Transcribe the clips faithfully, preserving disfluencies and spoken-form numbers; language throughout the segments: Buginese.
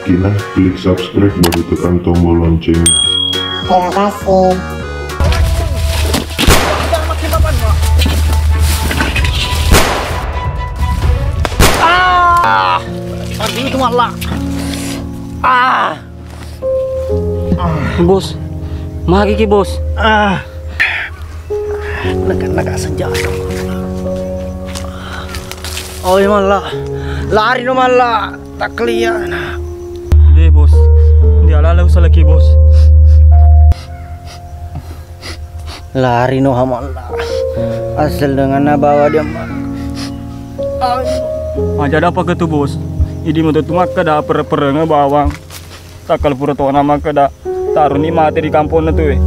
Nah, klik subscribe baru tekan tombol loncengnya. Terima kasih. Ah! Aduh, itu malah. Ah! Bos, magi ki, Bos. Ah. Naka-naka senjata. Oh, iya, malla. Lari no, malla. Takkelia. Deh, Bos. Dia lala usalaki, Bos. Lari no, ha, malla. Asal dengan nabawa dia, malla. Aja ada apa ketu, Bos. Idi metu tu makkeda pere-perenge bawang. Takkal pura tona makkeda, taroni mate di kamponna tu, eh.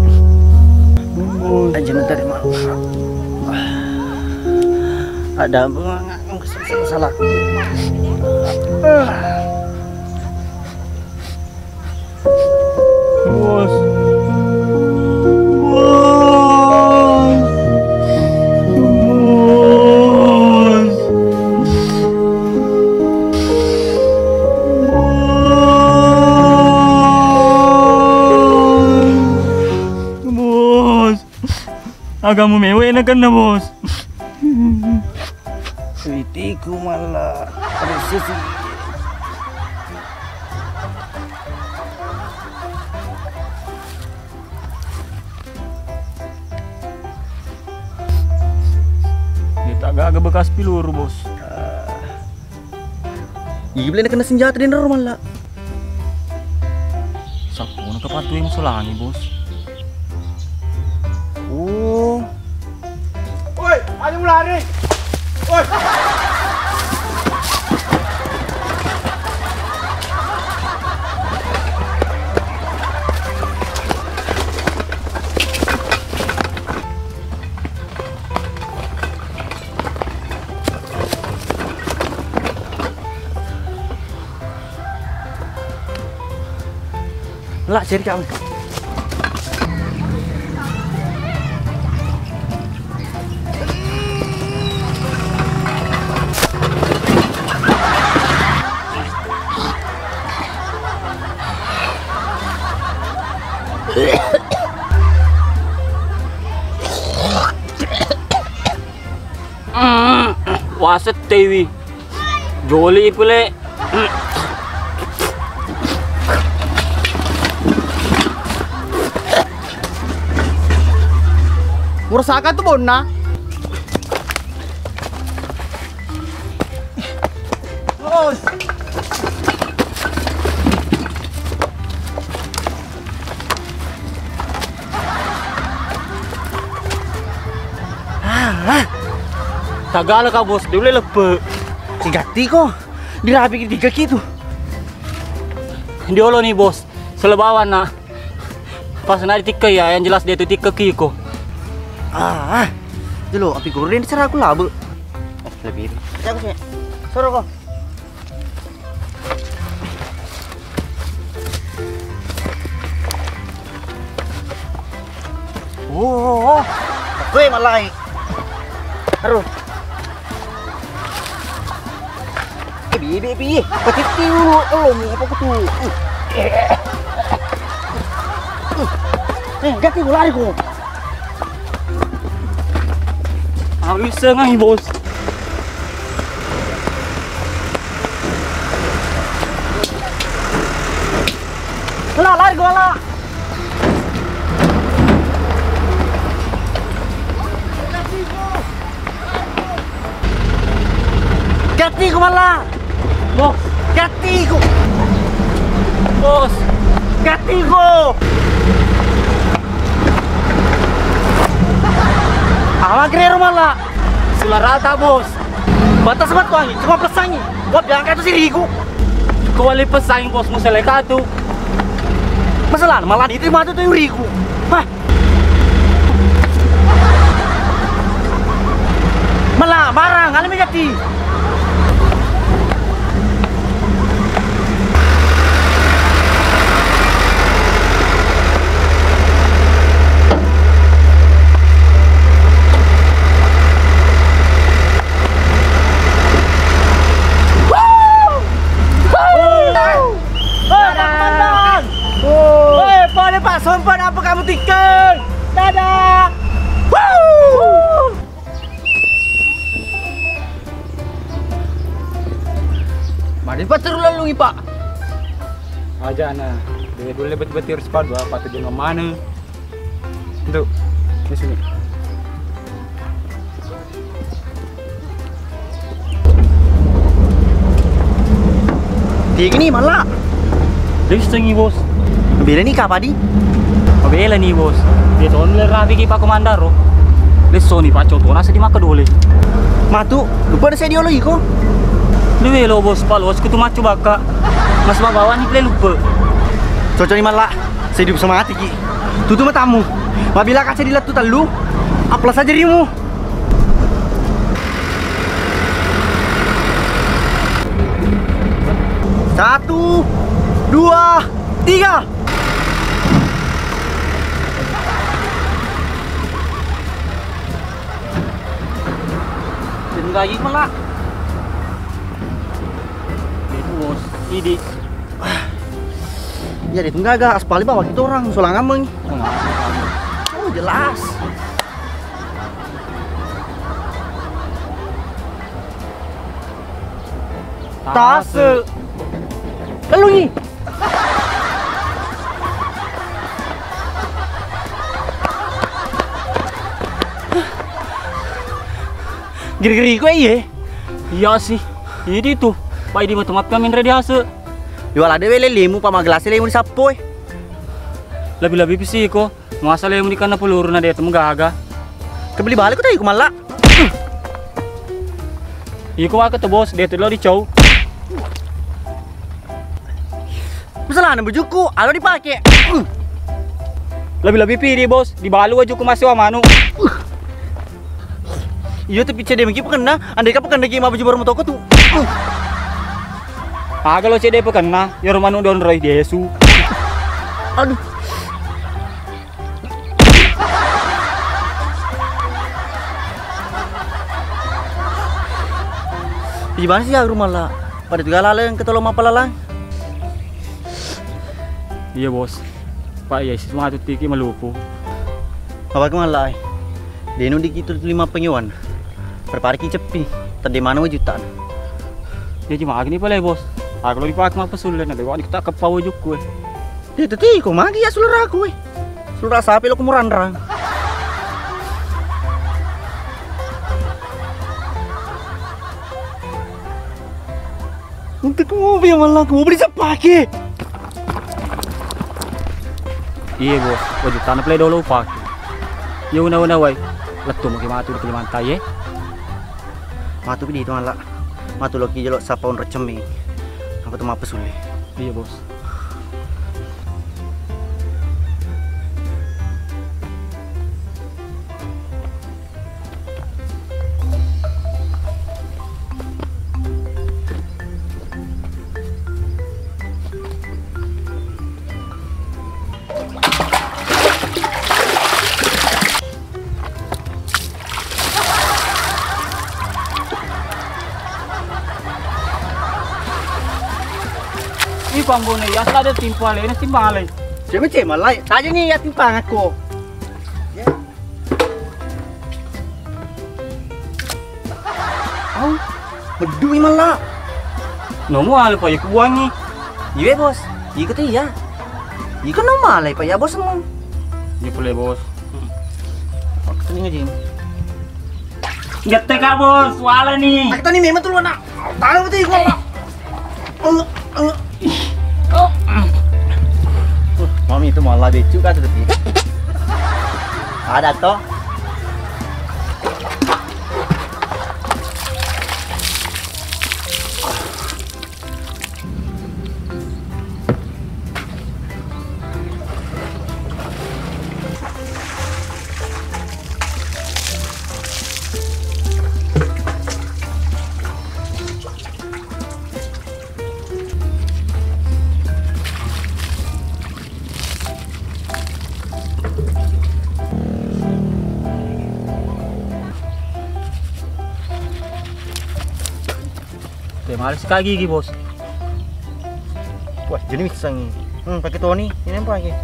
Aja mentari, Mak. Ada apa, Mak? Salah. Bos. Bos. Bos. Bos. Agamu mewe na kenna, Bos. Suitiku malah ada sesi. Dia tak gaga bekas peluru, Bos. Iya, beli kena senjata di rumah lah. Sapu nak kepatu yang selangi, Bos. Oh. Woi, ayo lari. Woi. Lah, ceri kamu. Mm, wasettewi. Joli pule. Murasaka tu bonna. Bos. Ah, ah. Tagala ka, Bos, de ulle leppe. Sigatti ko. Dirapi tiga kitu. Diolo ni, Bos. Selebawan na. Pas na ditikka ya, yang jelas dia tu tikka ki ko. Ah, ah. Jelo, api goreng diserah aku labe. Eh, lebih. Aku sih. Soro ko. Oh, oh, oh. Woi, malai. Aduh. Eh, bibik, bi. Patitti dulu, lo mau apa kutu? Eh, ganti gua lari ko. Habis sengai, Bos. Lah, lari gua lah. Gatiku malah. Bos, gatiku. Bos, gatiku. Awa gerero malah. Sudah rata, Bos. Batas banget wangi, cuma pesangi. Gua bilang kan itu si Rigu. Kau wali pesangi, Bos, museleka tu. Masalah malah itu mata tu Rigu. Hah? Mala, marang, alami gati. Pak. Aja na, de' dulle beti-beti harus padu apa tu jangan mana. Untuk di sini. Tiga ni malah. Dia sengi bos. Bila ni kapadi? Pabela ni bos. Dia ton le rapi ki Pak Komandar ro. Lesso ni Pak Coto nasa di maka dole. Matu, lupa ada saya diolo iko. Duwe lo bos, palos kutu macu baka. Mas bawa ni pele lupa. Cocok ni malah. Saya hidup sama hati ki. Tutup matamu. Mabila kaca dilattu tellu, apla saja rimu. Satu, dua, tiga. Tinggal lagi malah. Itu bos, ini. Ya, itu enggak, agak aspal bawah kita orang, solang ameng. Oh, jelas. Tase. Lalu ni. Giri-giri gue iye. Iya sih. Ini tuh. Pak, idi matu mappia menre diase. Jual ada wele lemu, Pak, magelas lemu di sappo, eh. Lebih-lebih pisi ko. Masa lemu dikanna peluru na de' temu gaga. Kebeli balik ko tadi ku malla. Iko wake tu bos, de' tu lo dicau. Masalahna bujuku, alo dipake. Lebih-lebih pidi bos, dibalu wajuku masih wa manu. Iya tapi cedde maki pakenna, andai ka pakenna ki mabaju baru motoko tu. Aga lo cedde pakenna, yaro manu don roi desu. Aduh. Gimana sih ya rumah lah? Pada juga laleng ketolo mapalalang. Iya bos. Pak, iya, isi sematu tiki malupu. Apa ke malai? Denu diki tu lima pengewan. Perpari ki ceppi. Tadi mana wajutan? Ya cuma agni pale bos. Aku lo dipakai mapasulle na dewa ni tak kepawa jukku, eh. Dia tadi ko magi ya sularaku, eh. Sulara sapi lo kumuranrang. Untuk mobil malah aku mobil siapa ke? Iya bos, wajutanna pale dolo upake. Iya una-una wai. Lettu maki matu di Kalimantan ye. Matu pidi itu malah. Matu loki jelo sapa onro cemmi. Apa tu mapasulle? Iya bos. Ih, pambono ya, ada timpale, ini timpale. Cema-cema lai, tanya ni ya timpang aku. Ya. Au, meddu i malla. Nomu ale pa iku buangi. Iwe bos, iko te iya. Iko no malai pa iya bos mu. Iya pole bos. Aku tadi ngaji. Gette ka bos, wala ni. Aku tadi memang tuh anak. Tahu betul iko. Mami itu malah becu kan tetapi. Ada toh. Oke, males ka gigi, bos. Wah, jenis sangi. Hmm, pakai Tony, ini apa lagi?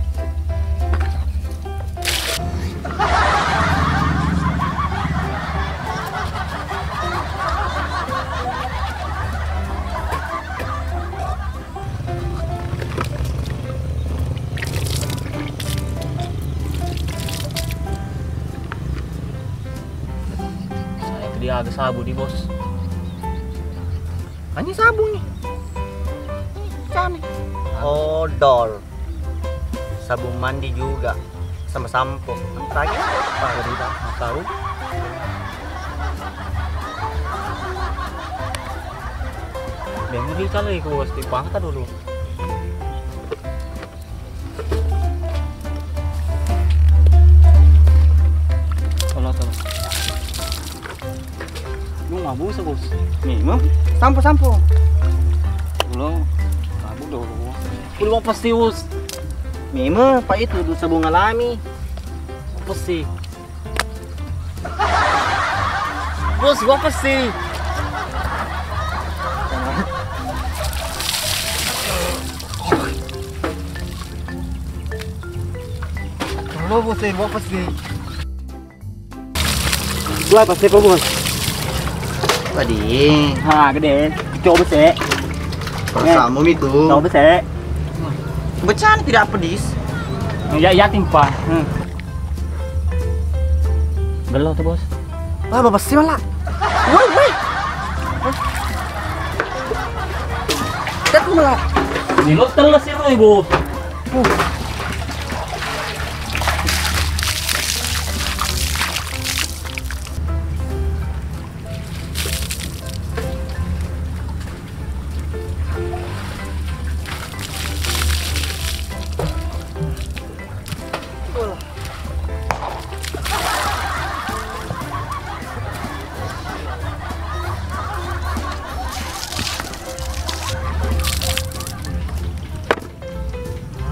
Di aga sabu di, Bos? Ani sabu ni. Came. Odol. Sabun mandi juga. Sama sampo. Tanya apa tadi, Pak? Nggak tahu. Dengar dia cari ku, pasti pangkat dulu. Tolong, tolong. Lu mabuk, Bos? Memang. Sampo, sampo. Tolong. Mabuk dulu. Lu apa sih, Bos? Memang, Pak, itu dosa bunga alami. Apa sih? Bos, gua apa sih? Lo, Bos, eh, gua apa sih? Gua apa sih, Bos? Tadi. Ah, gede. Coba sih. Sama itu. Coba sih. Becan tidak pedis. Ya, ya, timpa. Hmm. Gelo tuh, Bos. Wah, bapak sih malah. Woi, woi. Tet malah. Ini lo teles ya, Bos. Uh.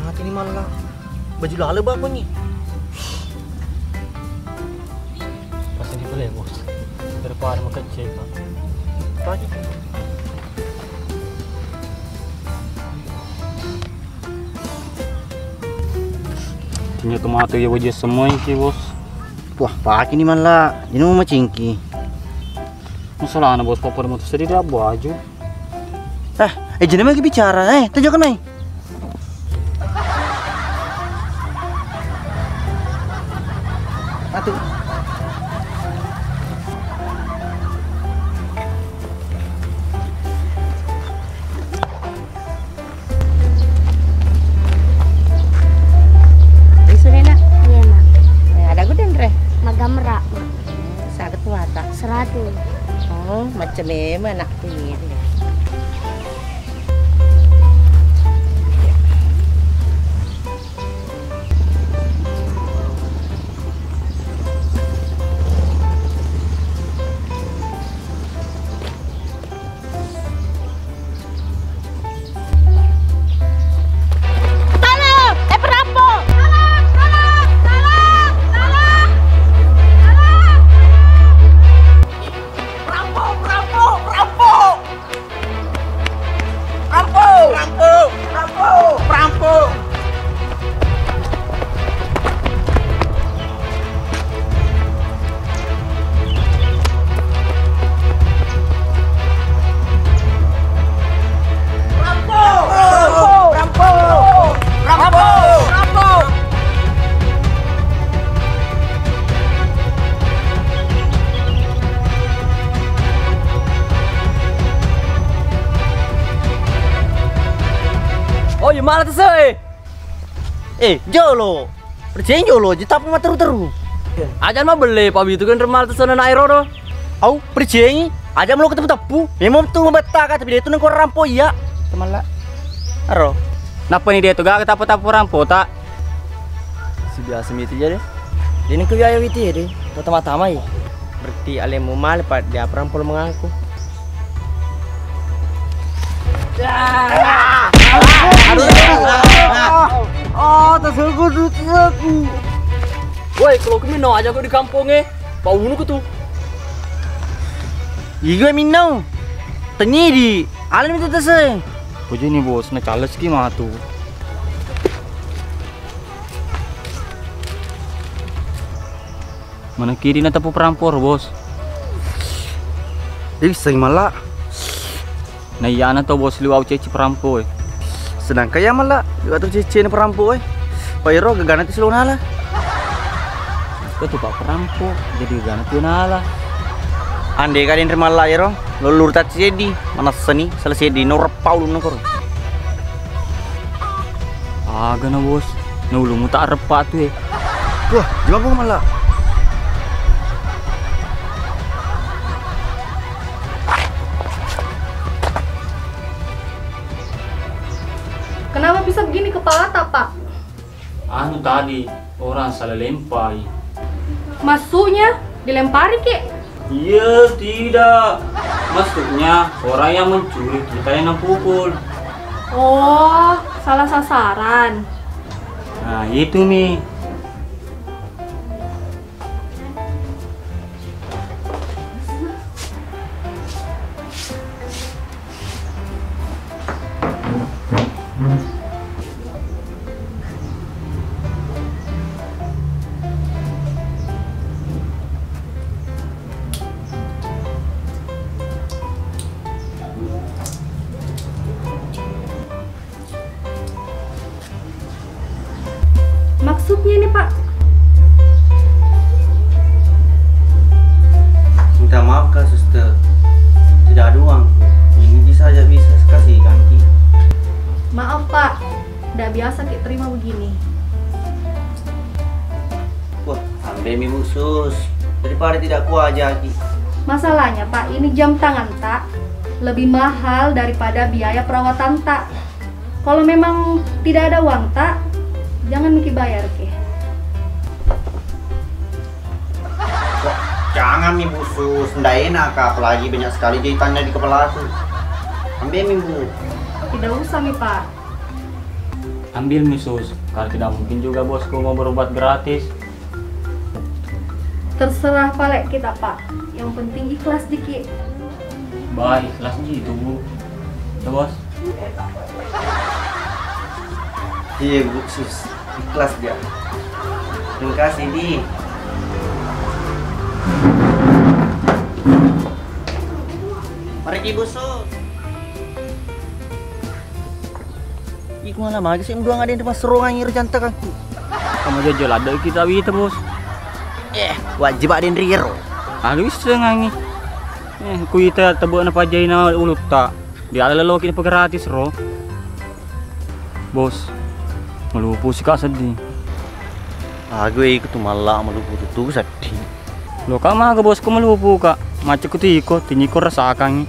Mati ni malla. Baju lale bapa ni. Pas ini boleh, Bos. Daripada makecil, Pak. Pagi. Ternyata mata ya wajah semua ini, Bos. Wah, pagi ni malla. Ini mau macingki. Masalahnya, Bos, papa mau sedih dia baju. Eh, eh, jadi lagi bicara, eh, tunjukkan, eh. Atu. Isu, Nena? Iya, Mak. Eh, ada gudeng, Re? Magamra. Saget wata. Seratu. Oh, macam memang anak ini. Tolong! Eh, perampok! Tolong! Tolong! Tolong! Tolong! Tolong! Perampok! Perampok! Perampok! Perampok! Perampok! Perampok! Perampok! Oh, iya, malah tuh, Soe. Eh, jolo. Percaya jolo, je tappa matteru-teru. Aja mabelle, Pak, itu kan remal tuh sana naik rodo. Au, percaya. Aja mau ketemu tepu. Memang tuh mabetta, tapi dia itu nengko rampo iya. Temalla. Aro. Napa ni dia tuh gak ketapa-tapa rampo tak? Si biasa miti aja deh. Dia nengko biaya witi ya deh. Pertama-tama ya. Berarti alemu male, Pak, dia rampo mengaku. Ah, tersungkur aku. Woi, kalau kami no aja kok di kampung eh, Pak Unu tuh. Iga minau. Tengidi, alam itu tese. Puji ni bos, na cales ki matu. Mana kiri na tepu perampor, Bos. Ih, sai mala. Na iyana to, Bos, liwau ceci perampo, eh. Sedangkan ya mala, liwau to ceci na perampo, eh. Pairo gagana tu silo nala. Itu tuh Pak perampo, jadi gagana tu nala. Ande ka denre malla ero, lolur tacci seddi, manessani sala seddi, naureppa ulunna koro. Aga na bos, na ulunmu tak reppa tu e. Wah, jawab malla. Kenapa bisa begini kepala tak, Pak? Anu tadi, orang salah lempai. Maksudnya, dilempari ki? Iya, tidak. Maksudnya, orang yang mencuri kita yang napukul. Oh, salah sasaran. Nah, itu mi. Maksudnya ini, Pak? Minta maaf, Kak Suster. Tidak ada uang. Ini bisa aja bisa kasih ganti. Maaf, Pak. Tidak biasa ki terima begini. Wah, ambil mi, Bu Sus. Daripada tidak kuajaki. Masalahnya, Pak, ini jam tangan tak lebih mahal daripada biaya perawatan tak. Kalau memang tidak ada uang tak, jangan miki bayar ke. Wah, jangan mi, Bu Sus, ndak enak, Kak, apalagi banyak sekali jahitannya di kepala aku. Ambil mi, Bu. Tidak usah mi, Pak. Ambil mi, Sus, karena tidak mungkin juga bosku mau berobat gratis. Terserah pale kita, Pak. Yang penting ikhlas dikit. Baik, ikhlas gitu, Bu. Ya, Bos. Iya, Bu Sus. Ikhlas dia. Terima kasih, Di. Mari, Ibu Sus. Iko malah magi sih mduang ada yang dimasrungangi ro jantakangku. Kamu jajal ada kita wita, Bos. Eh, wajib ada yang riro. Aku bisa ngangi. Eh, kuita tebuk na pajai na ulutta. Di ala lelo kini gratis ro. Bos, malupu sika seddi. Ague iko tu malla malupu tu seddi. Lo ka maga bosku malupu ka. Macekku tu iko, tinyiko rasakangi.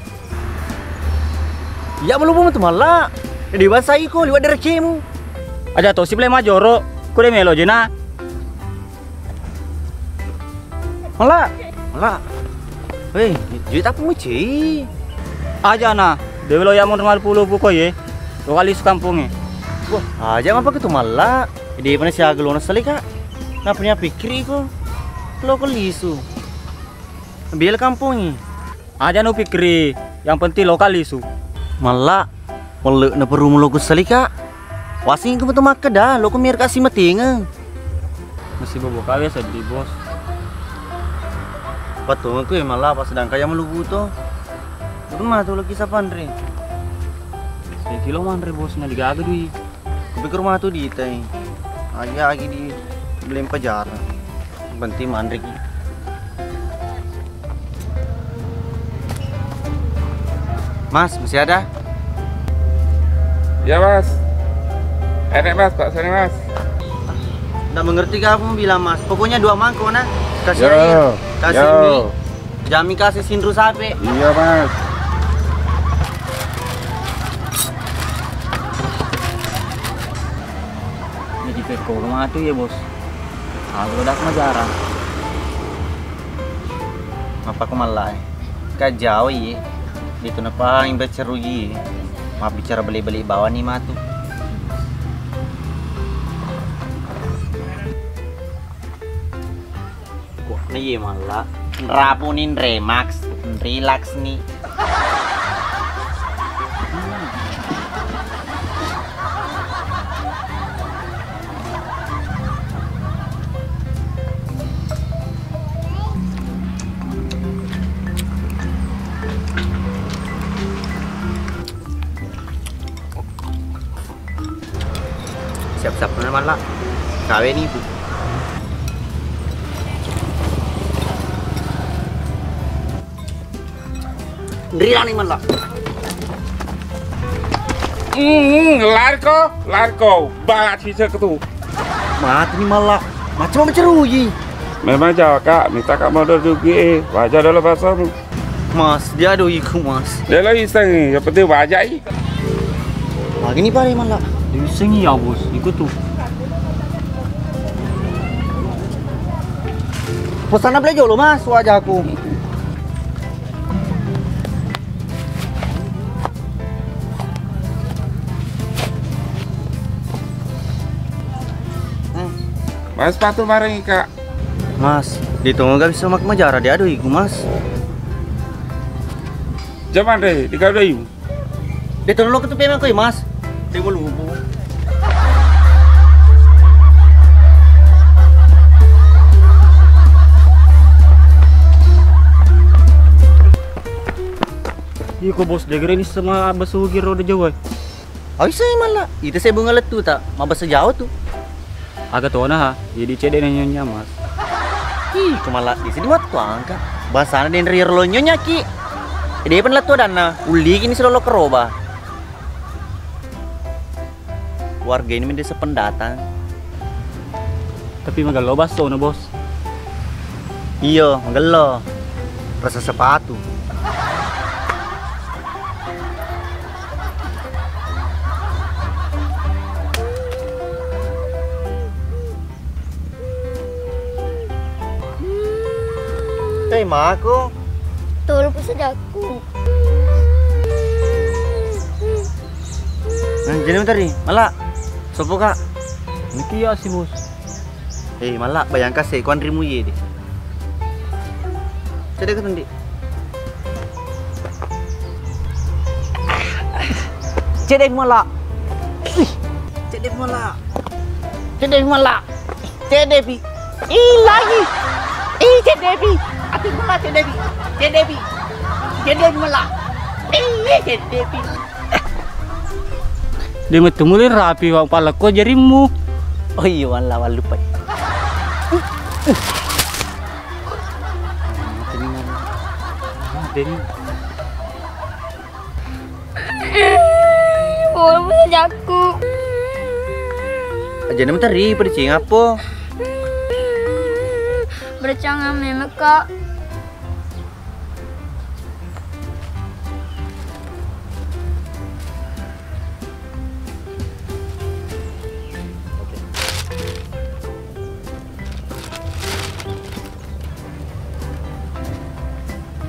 Iya malupu matu malla. Di basa iko liwat derecemu. Aja tosi pale majoro. Ku de melo jena. Mala, mala. Weh, duit apa muci? Aja na, dewe lo ya mun mal puluh buko ye. Lo kali sekampunge. Wah, aja ngapa gitu mala? Ide mana siaga lo nasali kak? Ngapa nia pikiri ko? Lo kelisu. Biar kampungi. Aja nu pikiri, yang penting lo kali su. Mala, mele na peru lo kusali kak. Wasing ku betul makkeda, lo ku mir kasi matingeng. Masih bobo kawe sedih, Bos. Patungeku ya malah pas sedangkan yang melubu to. Itu mah tuh lagi sapanre. Sekilo manre, Bos, na digaga dui. Kupikir mah tuh ditai. Agi-agi di belum pajar. Penting manre ki. Mas, masih ada? Ya, Mas. Enek, Mas, Pak Sani, Mas. Nggak mengerti kah apa mau bilang, Mas? Pokoknya dua mangkok, nah. Kasih air, kasih mie. Jami kasih sinru sape. Iya, Mas. Ini di Peko rumah tuh ya, Bos. Aku udah majarang. Apa ku mallai? Kajau iye. Itu napahang baca rugi. Mabbicara beli-beli bawani matu. Kok na iye malla? Rapunin Remax, relax ni. Siap-siap na malla. Kawe ni, Bu. Nrirani malla. Hmm, larko, larko. Balat sisa ketu. Mati ni malla. Macam menceruyi. Memang jawab kak, minta kak modal juga eh. Wajar dalam bahasamu. Mas, dia ada iku mas. Dia lagi iseng, yang penting wajar i. Lagi ni pare malla. Disengi ya bos, ikut tuh. Pesan apa jolo mas, wajahku. Mas sepatu bareng kak. Mas, di tongo gak bisa mak majara dia aduh iku mas. Jaman deh, di kau deh. Betul lo ketu pemang koi mas. Dia mau lubu. Iko bos, degre ni sama abah sugi roda Jawa. Awi sai malla, ita sai bunga lettu ta, mabasa Jawa tu. Aga tona ha, jadi cedde na nyonya mas. Ih, kemala di sini wattu angka. Bahasana den riar lo nyonya ki. Dia pun lettu adanna, ulli kini silolo keroba. Warga ini menjadi sependatang. Tapi magello basso na bos. Iyo, magello. Rasa sepatu. Eh, mako. Tolong pusa jakku. Nah, jadi menteri, malah. Sopo kak? Niki ya si bos. Eh, malla, bayangka se, kuanrimu iye de. Cedde ka tendi. Cedde malla. Ih, cedde malla. Cedde malla. Cedde pi. Ih, lagi. Ih, cedde pi. Ati malla cedde pi. Cedde pi. Cedde malla. Ih, cedde pi. De metu muli rapi wang palekko jarimmu. Oh iya, walla wallupai. Bola pusa jakku. Aja nama teri pada cing apa? Bercangan memang kak.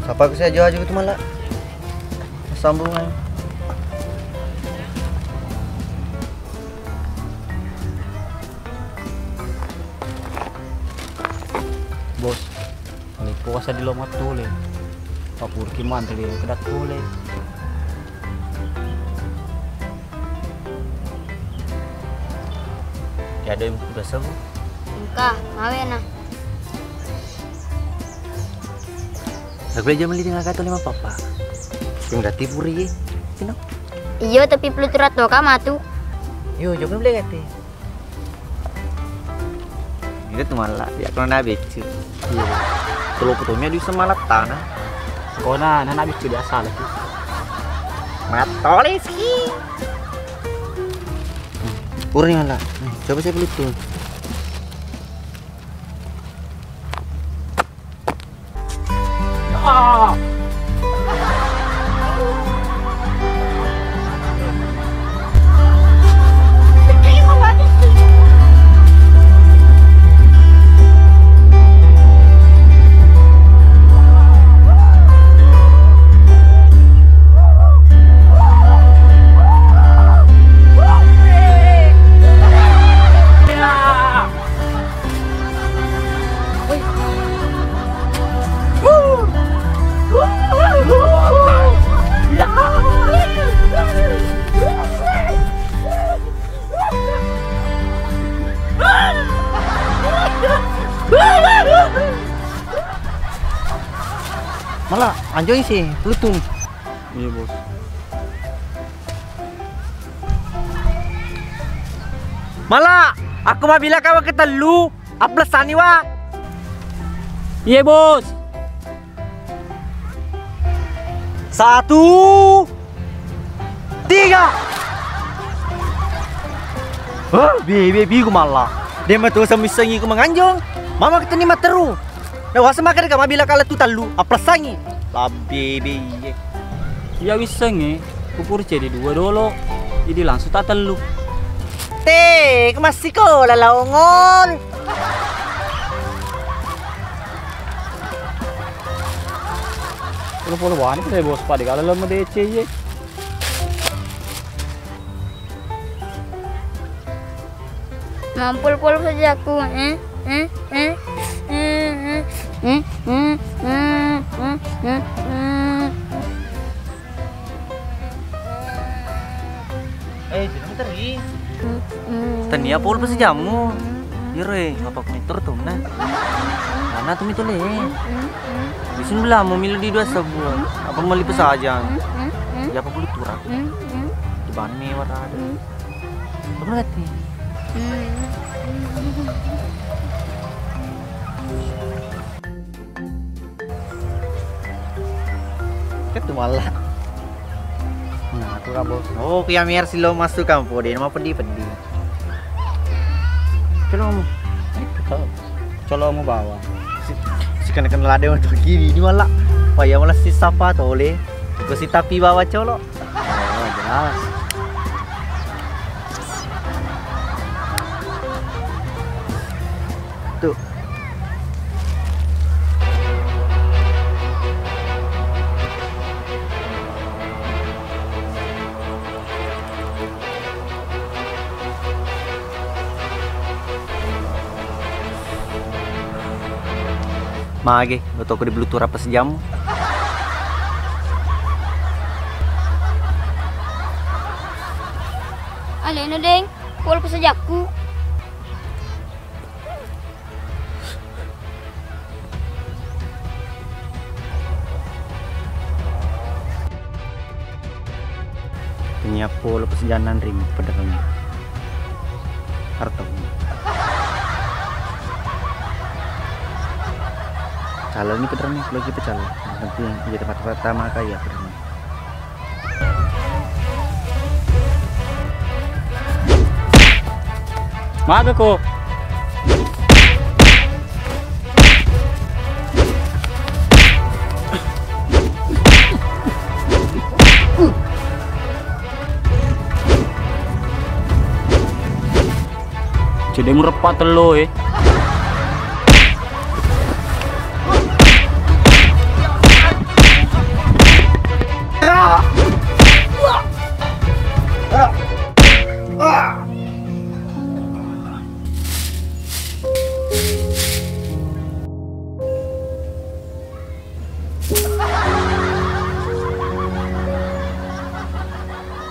Sapa ku saya jauh-jauh itu malah sambungan. Bos, ini puasa di lomot tole. Papurki mantel yang kedak tole. Ya ada yang kuda sewu. Engka, mawe na. Aku aja meli dengan kata lima papa. Sing gati puri ye. Sino. Iyo, tapi perlu turat to ka matu. Yo, jangan beli gati. Itu tuh malah, ya kalau nabi cu. Iya. Kalau ketuanya di semalat tanah. Kau na, na nabi cu biasa lagi. Matoleski. Purni malah. Nih, coba saya beli tuh. Malah, anjo isi, Plutung. Iya, Bos. Mala, aku mabila kawa ketellu, aplesani wa. Iye, Bos. Satu, tiga. Hah, bebe bigu malla. De' matu semmissengi ku manganjong. Mama keteni matteru. Na wasa maka deka mabila kala tu tellu, aplassangi. Labbe be iye. Iya wissengnge, kupur cedi dua dolo. Idi langsung ta tellu. Te, kemassiko lalaongol. Polo-polo wani pada bos pada kala lo medece iye. Mampul-pul saja aku. Eh, eh, eh. Eh, eh, eh. Eh, eh, eh, eh, eh. Eh, jeneng teri. Tania pol pas jamu. Iro e, apa ku mitur tu nah. Mana tu mitu le? Isun belamu milu di dua sebuah. Apa meli pesajang? Ya apa bulu turak? Di bani mewah ada. Apa berarti? Ketu malla. Nah, aku ra bos. Oh, kiya miar silo masuk kampo de, mau peddi-peddi. Colomu. Colomu bawa. Si, si kena-kena lade untuk kiri ini malla. Wah, ya malla si sapa tole. Ku si tapi bawa colo. Oh, jelas. Tuh. Mage, lo toko di bluetooth apa sejam? Alena, Deng. Pol pesajakku. Tania polo pesajanang ring pedereng. Harta. Calani pedereng, lagi pecala. Nanti jadi tempat pertama kaya pedereng. Maga ko. Cedde mureppa tello e.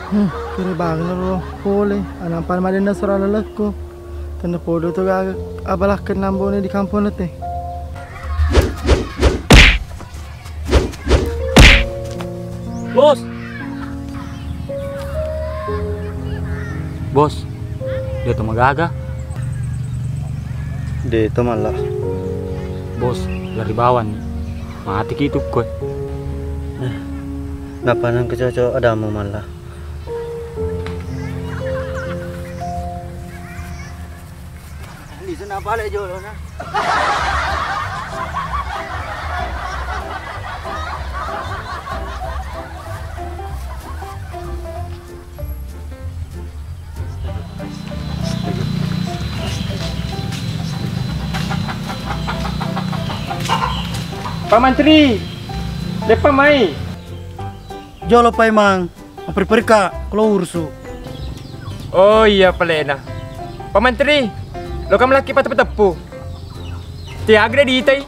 Hmm, kere bangngi ro pole, anampa madenna sura lalekko. Tenna podo to gaga abalakkeng nambone di kampong te. Bos. Bos, de to magaga? De to malla. Bos, lari bawang ni. Mati ki tukko. Napa nang kecoco adamu malla? Di sana pale jolo na. Pak Mantri, depa mai. Jolo Paimang, maperri-perrika, kulo urusu. Oh iya, palena. Pak Mantri, loka malaki pateppu-teppu. Tiaga de diitai.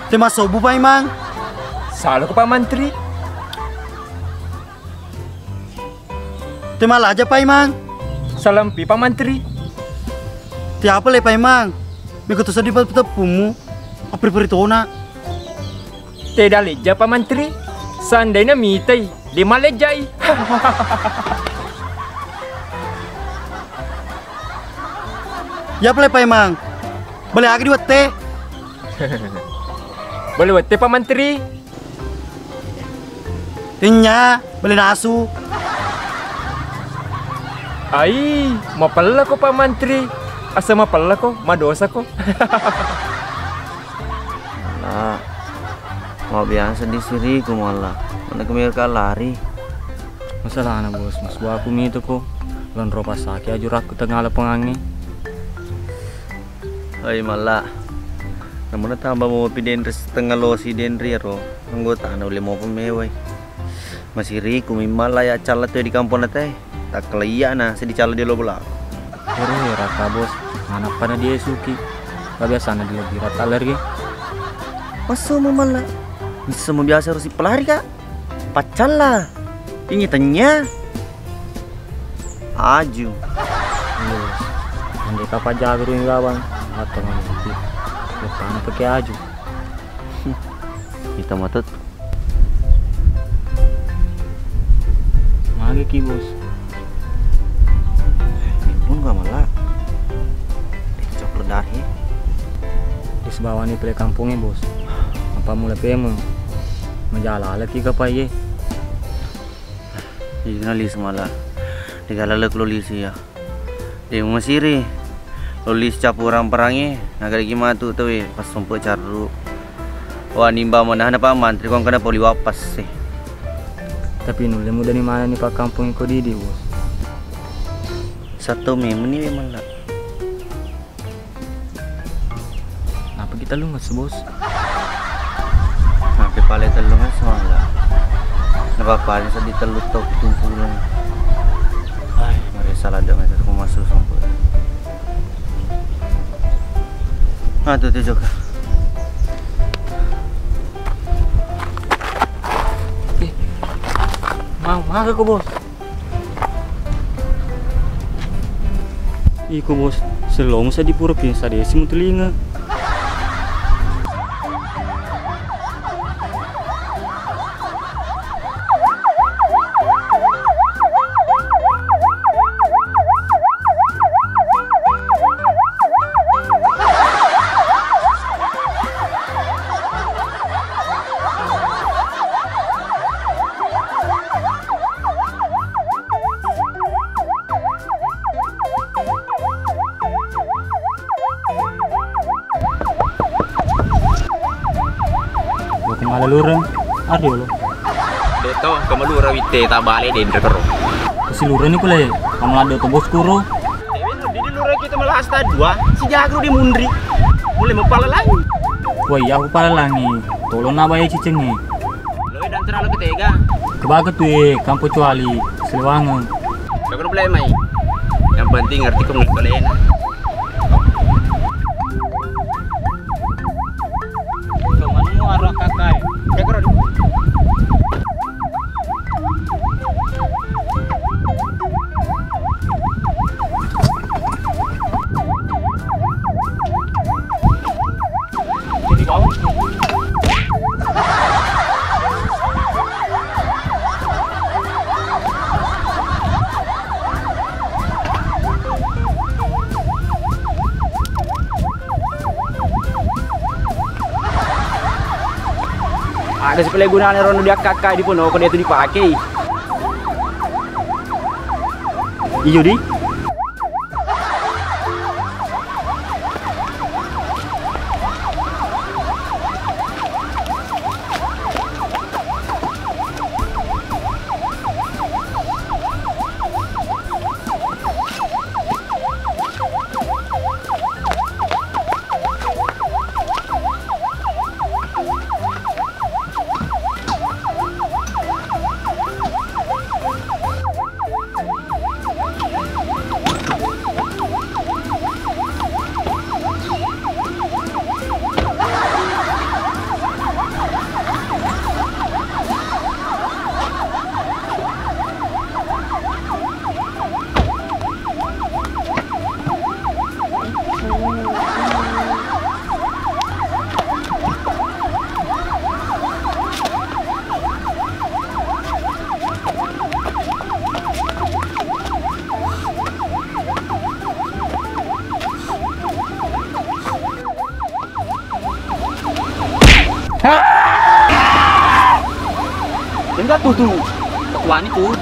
Te massobu Paimang. Salo ko Pak Mantri. Te malaja Paimang. Salampi Pak Mantri. Te apa le Paimang? Mega to seddi pa-, teppumu. Apri-pri tona. Te dalejja Pak Mantri. Seandaina mitai, de malejjai. Ya pale Paimang. Bale aga di wette. Bale wette, Pak Mantri. Tennia, bale nasu. Ai, mapellako, Pak Mantri. Asa mapellako, madosako. Mala, mabiasa disiriku mala. Mana kemir lari. Masalahna, Bos, masuaku mituko. Lonro pasaki ajurakku tengah lapangangnge. Oi, mala. Namuna tamba mopi denre setengah losi denre ro. Anggotana ulle mopa mewai. Masiriku mimmalla ya calla tu di kampong na te. Takkala iyana seddi calla di lo bola. Ero era ka, Bos. Manappa na dia suki. Ka biasana di lebbi rata alergi. Massu mu malla. Bisa mu biasa ro sipalari ka. Paccalla. Ini tanya. Aju. Iya, Bos. Andai kapa jago ring gawang. Atau nanti. Depan pakai aju. Kita matut. Magi ki, Bos? Pun gak malah. Coklat dari. Di sebawa ni pele kampungnya, Bos. Apa mulai peme? Majalah lagi ke apa ye? Iya, na lisu mala. Digala lek lo lisu ya. De masiri. Lo lisu capu orang perangi, naga lagi matu tawe pas sompe carru. Wah, nimba mana na Pak Mantri kong kena poli wapas sih. Tapi nulle muda ni mana ni Pak kampung iko didi, Bos. Satu memang ni memang lah. Napa kita lungas, Bos? Sampai pale tellung aso mala. Napa pale seddi tellu tau kumpulun. Ai, mari salah dong itu aku masuk sampai. Ah, tuh, tuh, Joko. Eh, mau, mau aku, Bos. Iko, Bos, selong sa dipura pinsa desi mutelinga. Lo kemala lureng, ari lo. De to, kemalura witte tabale denre kero. Kasi lureng ni kule, kamu lado to bos kuro. Dewe no, di lureng kita malah asta dua, si jagro di mundri. Mulai mau pala lagi. Wah, iya aku pala lagi. Tolong na bae cicengi. Lo dan terlalu ketega. Kebaga tu e, kampo cuali, selewangeng. Kagak boleh mai. Yang penting ngerti kok ngekolena. Cuman mu arah kakai. Kagak. Aga sipale gunana rono diakkakkai di ponoko de tu dipakei. Iyo di. Enggak tuh tuh. Wani tuh.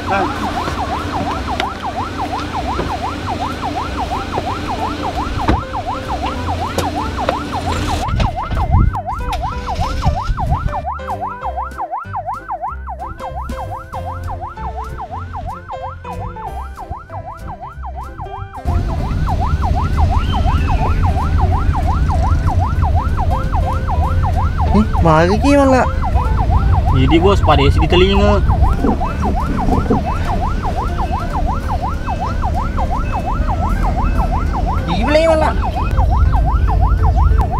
Eh, magi ki mala. Jadi bos, pada isi di telinga. Gigi beli mala.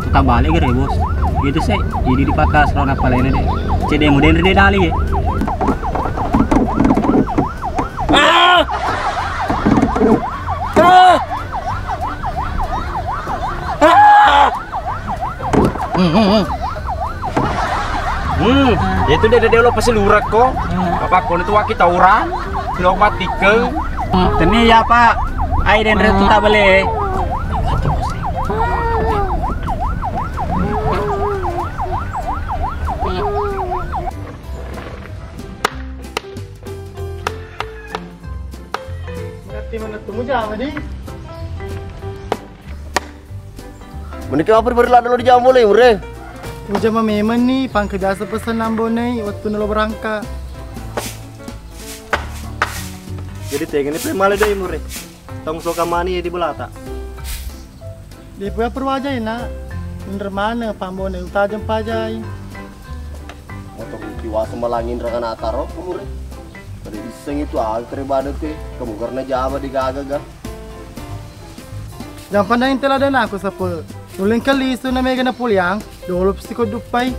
Tetap balik gare bos. Gitu sih, jadi dipakas rona palena deh. Cedemu denre deh dali ya. Ah! Ah! Ah! Hmm, hmm, hmm. Hmm, itu dia dia lo pasti lurak kok. Bapak kau itu waki tawuran, lo mati ke. Teni ya Pak, ai denre tu tak boleh. Ngerti mana tuh jama di? Meniki apa beri lada lo di jama boleh mure? Ujama memang nih, pangke biasa pesen nambonei waktu nelo berangkat. Jadi tega ni pe male doi mure. Tong soka mani di belata. Di pura perwajai nak. Indermana pambone utajeng pajai. Motor uki wasu malangin raka nataro mure. Pada iseng itu aga kare bada te. Kamu karena jama di gaga ga. Jampa na intel ada naku sape. Uleng kali isu na mega na puliang. Dolo pasti ko dupai.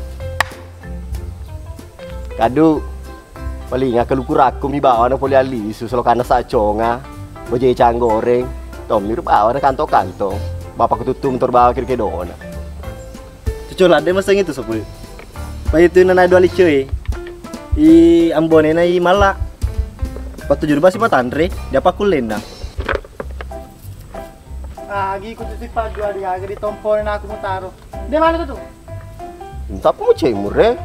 Kadu, paling aku luku rakku mi bawa na poli alisu selo kana saconga, boje cang goreng, tommi ru bawa na kantong-kantong, bapak ku tuttu motor bawa kiri kedona. Cucu ladde maseng itu sepul. Pa itu na dua licu e. I ambone na i mala. Patujur basi matanre, dia pakullenna. Agi ku tu sifat dua di aga di tompone na aku mutaro. De mana tu? Entah apa mau cemur eh.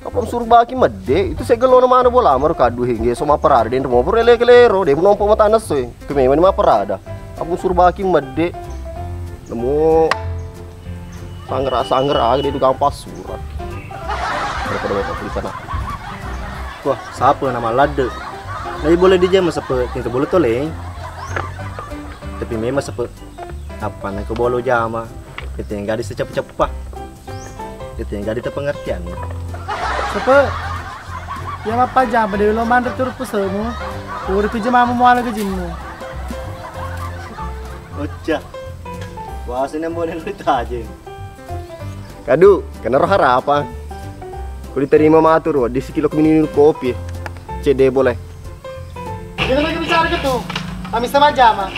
Apa suruh baki medde itu segelo na mana bola maru kadu hingga so maparada den mau pura leke lero de nompo mata nasu eh. Kemema ni maparada. Apa suruh baki medde nemu sangra sangra aga de itu gampang surat. Daripada bapak tulisan aku. Wah, siapa nama ladde? Lagi boleh dijama sepe tingkat boleh toleng. Tapi memang sepe Apa na ko bolo jama? Ite gadi seceppa-ceppa. Ite gadi te pengertian. Sepe. Ya mappa jama de lo manre turu pusemu. Uri tu jamamu muala gajimmu. Occa. Wasi nembone lu tajeng. Kadu, kenaro harapang. Ku diterima matur, di sekilo minum kopi. Cede boleh. Kita lagi bicara gitu. Kami sama jama.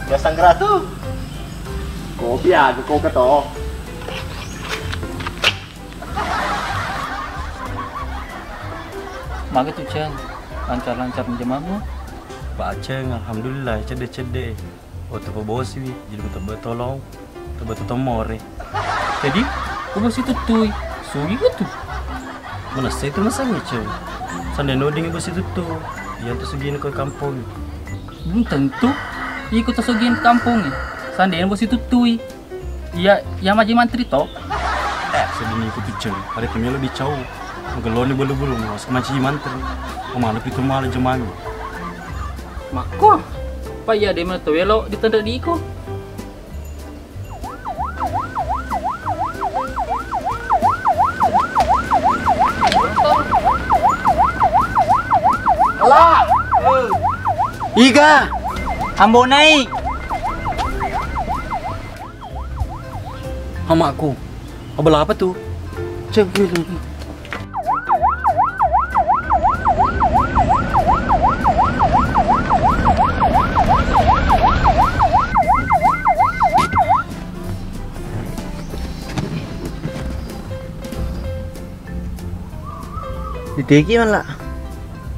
Biasa ngeratu. Kopi aja kau keto. Maka tuh Ceng, lancar-lancar jamamu. Pak Ceng, alhamdulillah, cedde-cedde. Oh, tapa bosiwi, jadi tebbe tolong, tebbe to tomore. Jadi, ko bosi tuttui, sugi ko tu? Manessa itu masangi, Ceng. Sandai nodingi bosi tuttu, iya to sugina ko kampong. Belum tentu, iko to sugina kampong. Sandai bosi tuttui. Iya, iya maji mantri to. Eh, sedini iko tu, Ceng. Ada temelo di cau. Mageloni bulu-bulu, mas maji mantri. Kemana pitu malah jemangi. Makko, pa iya de' metto welo ditendek diko. Iga, ambo nai. Amakku, abala apa tu? Cek. Diteki mala.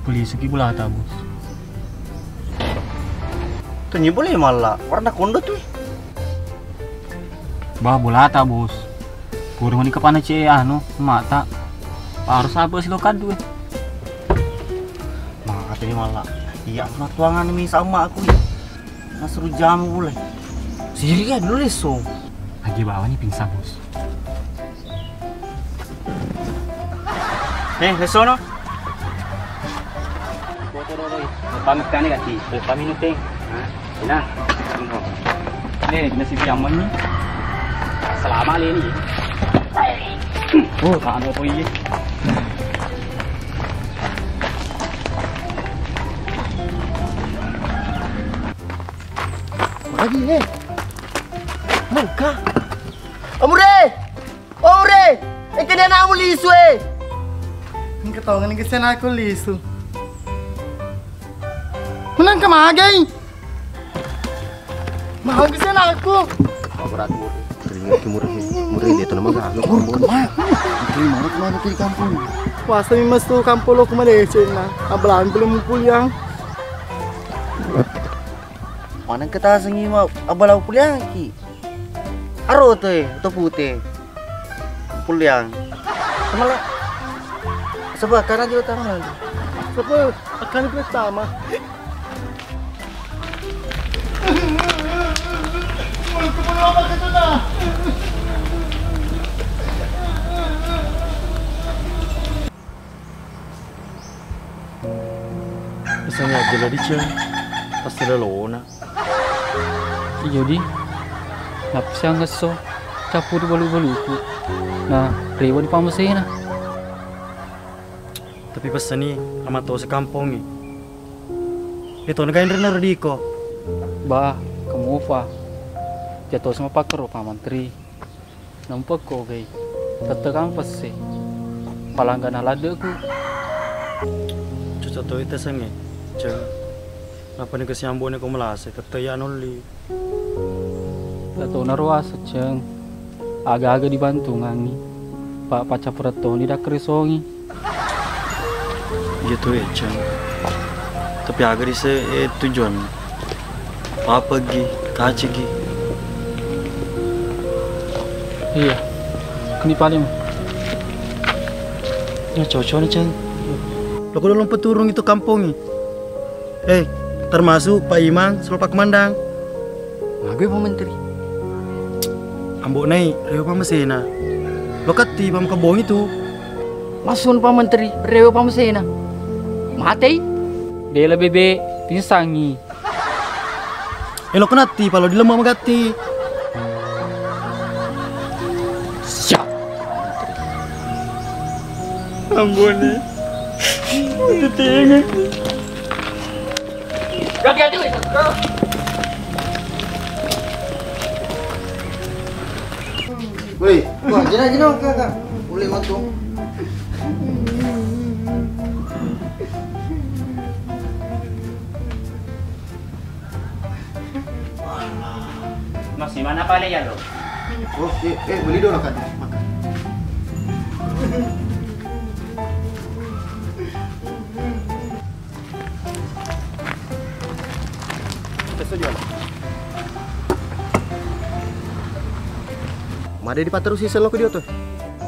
Polisi ki bulata, Bos. Tanya boleh mala, warna kondo tu. Bah, bolata, Bos. Pura mani kapana ce anu, mata. Harus apa sih lo kadu, eh? Mate ni mala. Iya, penatuangan mi sama aku, iya. Nasuru jamu pule. Siri ya dulu leso. Lagi bawa ni pingsan, Bos. Eh, lesono. Foto dulu, eh. Pamit kani kati. Pamit nuteng. Nah, nah. Eh, nasi siaman ni. Selama le ni. Oh, tak ada apa ini. Lagi, eh. Mengka. Amure! Ore, engkani anakmu lisu, eh. Engka tongeng engka si anakku lisu. Menang ke magai? Mau ke si anakku. Berat, Mure. Keringat ke, Mure. Mure, dia tuh nama gak? Mure, kemana? Kemana, kemana ke di kampung? Puasa mi mas tu kampung lo kemana ya, Cina? Abelang belum pulang. Mana kita sengi ma abalau pulang ki? Aro tu, eh, tu pute. Puliang. Kemala. Sebab karena juga tangan. Sebab akan pertama. Pesangi aja lah di, Ceng. Pasti lelona. Iya, Di. Nappa sianggesso cappuri balu-baluku. Nah, rewa di pamasena. Tapi pessani, amatosa kampongnge. Itu naga enrena rodiko. Bah, kamufa. Jatosa mapakkero Pak Menteri. Nampa ko gai. Tette kang pesse. Palangga naladdeku. Cocok toi tesengnge, Ceng. Nappa ni kasiambone ko melase, tette ya nolli. Tatona ro aseng, Ceng. Aga-aga dibantungangi. Pa paccappureng toni dakkeresongi. Iya tu, eh, Ceng. Tapi aga di se, eh, tujuan. Papeggi, kacigi. Iya. Keni paling. Ya cocok nih, Ceng. Lo kudu lompat turun itu kampongi. Eh, termasuk Pak Imang sama Pak Komandan. Magai Pak Menteri? Ambo nai, rewa Pak Mesena. Lo katti Pak Mekebongi tu. Masun Pak Menteri, rewa Pak Mesena. Matei? Bela bebe, pingsangi. Eh, lo kenatti, Pak, lo dilemma magatti. Siap. Ambone. Itu tengen. Ganti-ganti, weh. Woi, wah, jena, jena, kakak. Boleh masuk. Masih mana pale ya lo? Oh, eh, eh, beli dulu kan. Makan. Peso jual. Made dipatterusi sello ko dio to?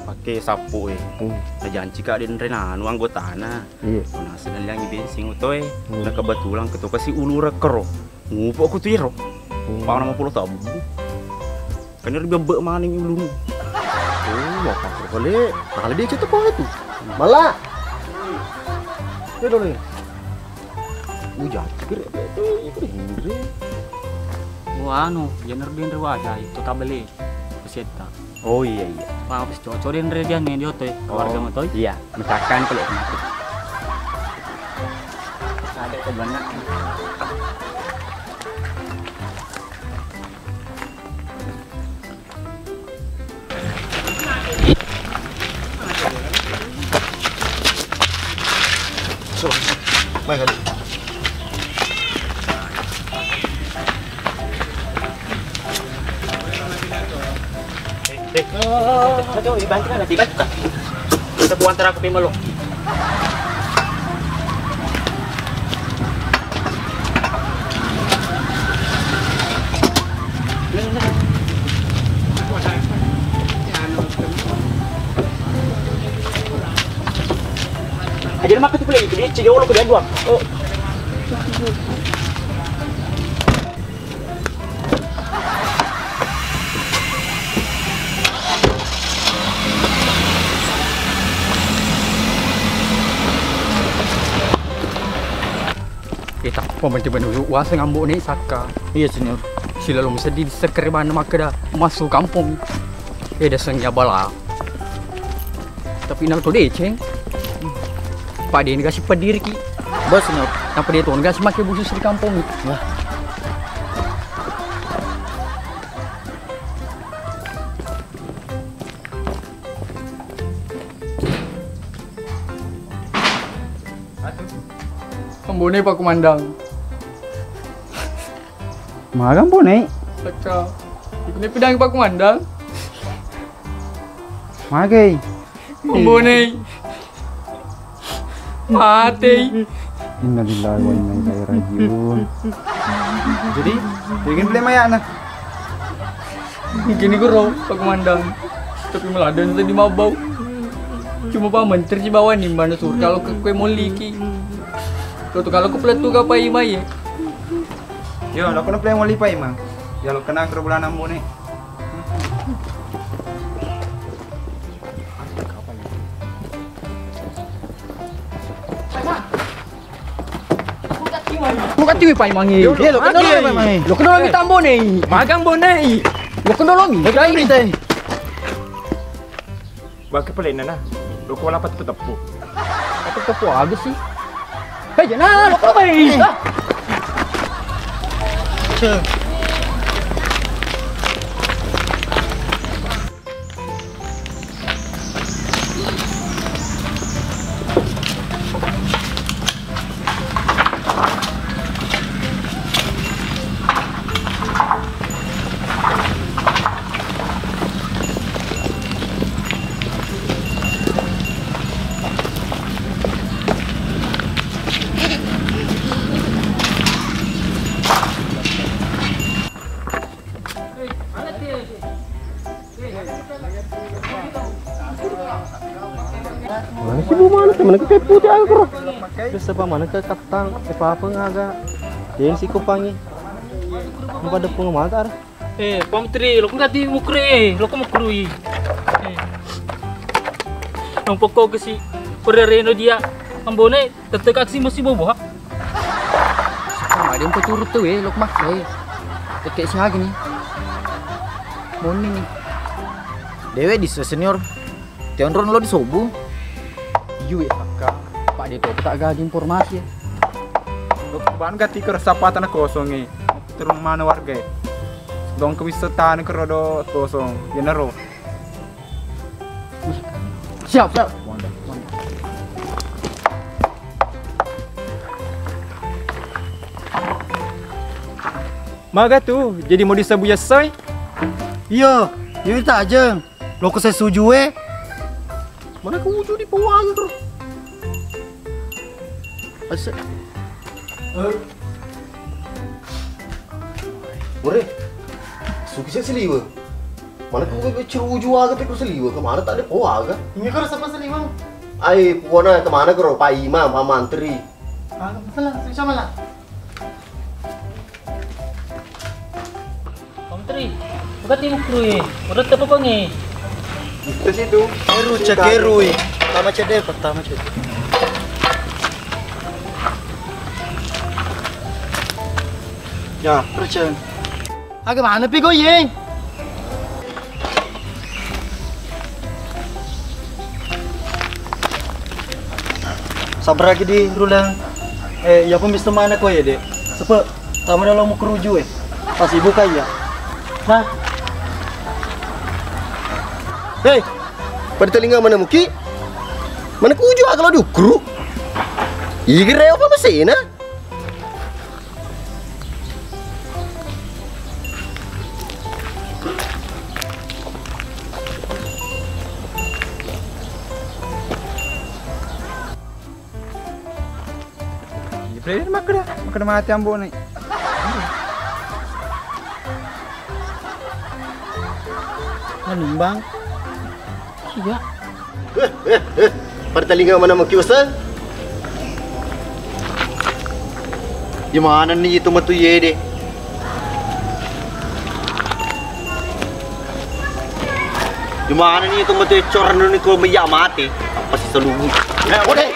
Pake sappo e. Hmm. Tajanci ka denre nanu anggotana. Iya. Naseng liangi bensin oto e. Hmm. Na kebetulan keto kasi ulureng kero. Ngupo ko tu iro. Hmm. Pang nama pulo tabu. Kan ero bebbe maneng ulunu. Oh, apa ko kale? Kale dia cetek ko itu. Mala. Dia dulu. Ujan, kira itu, itu Indri. Oh, anu, jener Indri wajah itu kabele. Pesetta. Oh, iya, iya. Wah, wis cocok Indri dia nih, dia tuh, keluarga. Oh, mau tuh. Iya, misalkan kalau itu. Ada sebenarnya. So, mai kan. Eh, eh. Aduh, dibantu kan, dibantu kan. Kita buang terakhir pemelo. Maka tu pula itu dia cili olo ko dia dua. Oh. Eh, tappa menti menu waseng Ambo'ne sakka. Iya, Senior. Silalong seddi disekkere bana makkeda massu kampong. Eh, daseng ya bala. Tapi nang to deceng. Pak de negasi pediri ki. Bos, Senior. Napa de to negasi make busu di kampong. Wah. Ambone Pak Komandan. Maga Ambone? Pecah. Ikutnya pidang Pak Komandan. Magai. Ambone. Mate. Innalillahi wa inna ilaihi rajiun. Jadi, bikin play mayana. Mungkin iku ro, Pak Komandan. Tapi meladan tadi mabau. Cuma Pak Menteri si bawa nih mana sur kalau ke kue moliki. Tuh kalau ke peletu apa imai ya? Yo, lo kena play moli Pak Imang. Ya lo kena ke bulan Ambone. Buka tiwi Pak Imangi. Iya, lo kenal Pak Imangi. Lo kenal lagi Tambo nih. Magang Bone. Lo kenal lagi. Lo kenal lagi. Bangke pelena nah. Lo kola pat teppu. Apa teppu aga sih? Hei, jangan lo kenal lagi. Mana sih bu mana temen ke putih aku kro. Terus apa mana ke katang, apa apa ngaga. Jadi si kupangi. Apa ada pengemata? Eh, Pak Menteri, lo kan ganti mukri, eh, lo kan mukrui. Eh. Nang pokok ke si perereno dia, Ambone, tetep aksi mesti bobo ha. Sama dia empat turut tuh, eh, lo maksa, eh. Tekek si hagi nih. Moni nih. Dewe di senior. Teonron lo disobu. Iyu ya Sakka, Pak de to tak gaji informasi ya. Lo ban gati ke sapatan kosong e. Terus mana warga e? Dong ke bisa tanah ke rodo kosong. Ya nero. Siap, siap. Maga tu, jadi mau disebu ya soy? Iya, iya tajeng. Lo ko sesuju e. Mana ko uju di pawang terus? Ase. Ore. Suki se seliwe. Mana ko ceruju aga pe ko seliwe. Kemana tak ada po aga? Ini ko sapa seliwe? Ai, puana kemana ko Pak Imam, Pak Mantri? Ah, salah, siapa lah? Pak Menteri, buka timuk dulu ya. Udah tepe pengi. Itu situ. Eru, cek eru, eh. Pertama cedde, pertama cedde. Ya, percaya. Aga mana pi kau ye? Sabaraki di Rulang. Eh, iya pun bisa mana ko ya, Dek? Sepe, tama dalam mukeruju, eh. Pas ibu kaya. Nah. Hei, pada telinga mana muki? Mana kuju kalau diukru? Igere apa masena? Iya, player makkeda, makkeda mati ambo nih. Manimbang. Iya. Pada telinga mana mau kiusa? Di mana ni itu metu yede? Di mana ni itu metu ecoran ni ko meja mate? Apa sih selubu? Eh, ode.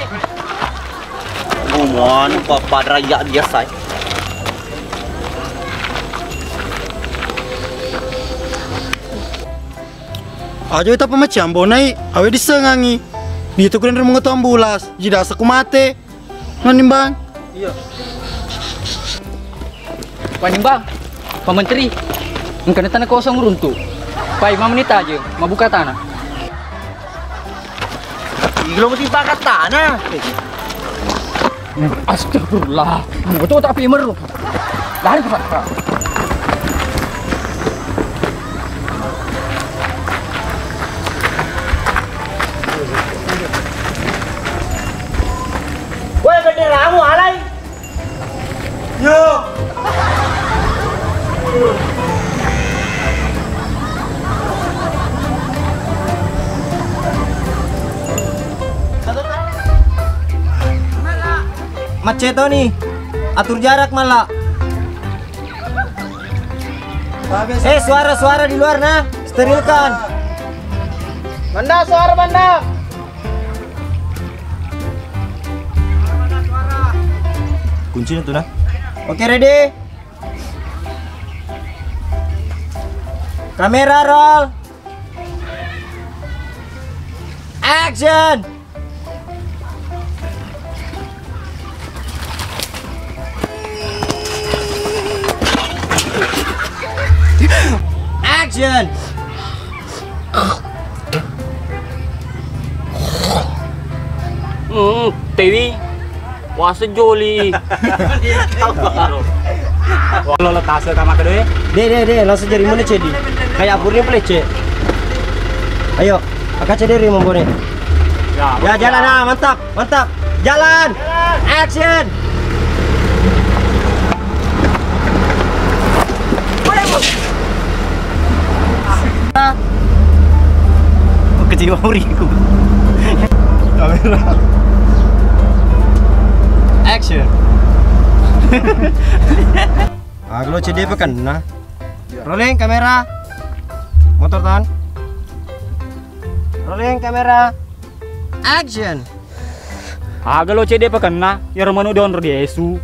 Ngomong apa pada ya biasa. Aja wita pemecah bonai, awe disengangi. Di itu keren rumah ngetu ambulas, jidasa ku mate. Nanimbang. Iya. Panimbang, Pak Menteri, engkana tanah kosong runtuh. Pai, lima menit aja, mau buka tanah. Ih, lo mesti pakai tanah. Astagfirullah, mau tuh tapi meru. Lari ke sana. Woi, benderamu alai. Yo. Macetoni, atur jarak malah. Eh, suara-suara di luar, nah. Sterilkan. Banda, suara, Banda. Kuncinya tuh, nah. Oke, ready? Kamera roll. Action! Action! Hmm, Tewi. Wase joli. Lo lo tase sama kedua. De, de, de, langsung jadi mana cedi? Kayak purni pelecet. Ayo, aka cedi ri mambone. Ya, jalan, ah, mantap, mantap. Jalan. Action. Kecewa uriku. Kamera. Action. Ah, kalau cedi apa kena? Rolling kamera. Motor tahan. Rolling kamera. Action. Aga lo cedi apa kena? Ya romano don di esu.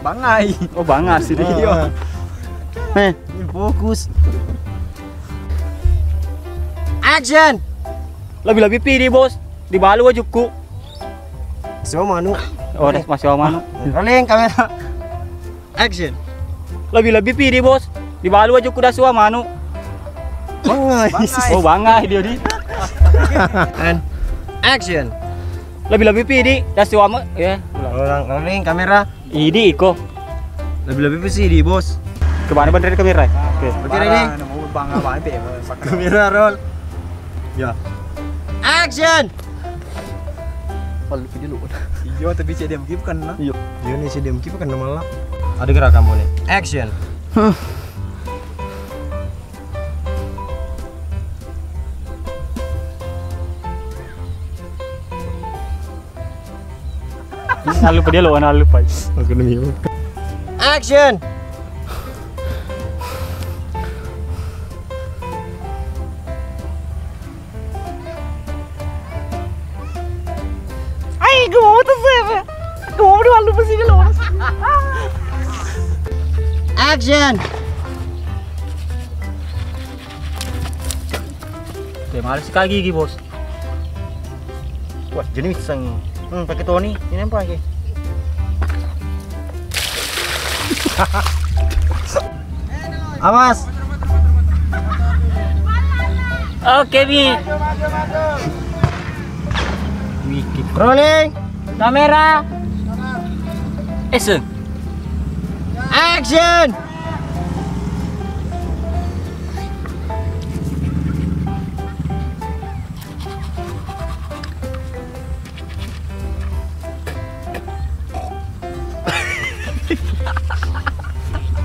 Bangai. Oh, bangai sih. Iya. Eh, fokus. Action. Lebih-lebih pidi, Bos. Dibalu wajukku. Siwa manu. Oh, das masih manu. Rolling kamera. Action. Lebih-lebih pidi, Bos. Dibalu wajukku das siwa manu. Bangai. Oh, bangai dia di. And action. Lebih-lebih pidi das siwa ma-, ya. Rolling kamera. Idi iko. Lebih-lebih pasti di, Bos. Kemana bener kamera? Oke. Oke, ready? Kamera roll. Ya. Action. Palu video lu. Iya, tapi C D M K bukan nah. Iya. Iya nih, C D M K bukan nama lah. Ada gerakan boleh. Action. Nalupa dia lo, nalupa. Aku demi. Action. Ai, gua mau tuh siapa? Gua mau dua lu pasti lo. Action. Oke, males kaki gigi, Bos. Wah, jenis sang. Hmm, pakai Tony, ini apa lagi? Awas. Oke, Bi. Rolling. Kamera. Action. Action.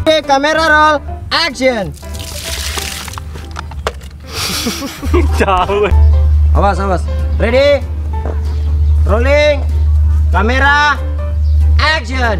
Oke, kamera roll, action. Jauh. Awas, awas. Ready? Rolling. Kamera. Action.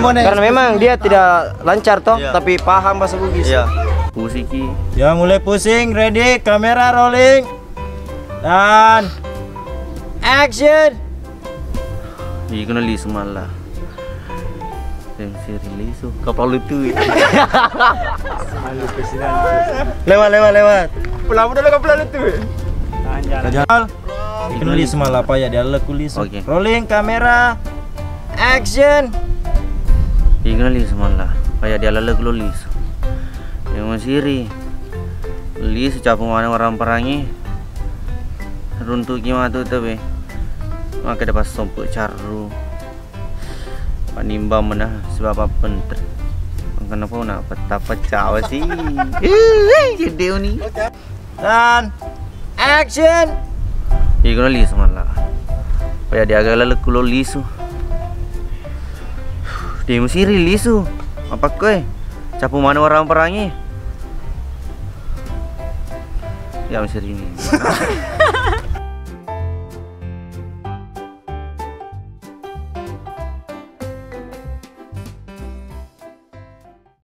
Karena memang dia tidak lancar toh, tapi paham bahasa Bugis. Iya. Pusiki. Ya, mulai pusing, ready, kamera rolling. Dan action. Ih, kena lisu malah. Yang siri lisu. Kapal lutu. Lewat, lewat, lewat. Pulang udah kapal lutu. Kajal. Iknu lisu malah, apa ya, dia leku lisu. Oke. Rolling kamera. Action. Iknu lisu malah, apa ya, dia leku lo lisu. Yang masiri. Lisu capu mana orang perangi. Runtuki matu tebe. Maka dapat sompo carru. Panimbang mana sebab apa penting. Kenapa nak pecah-pecah sih? Ih, gede ni. Dan action. Iku lisu malah. Apa ya, dia agak lelek kulo lisu. Dia musiri lisu. Apa koe? Capu mana orang perangi? Ya, masiri ini.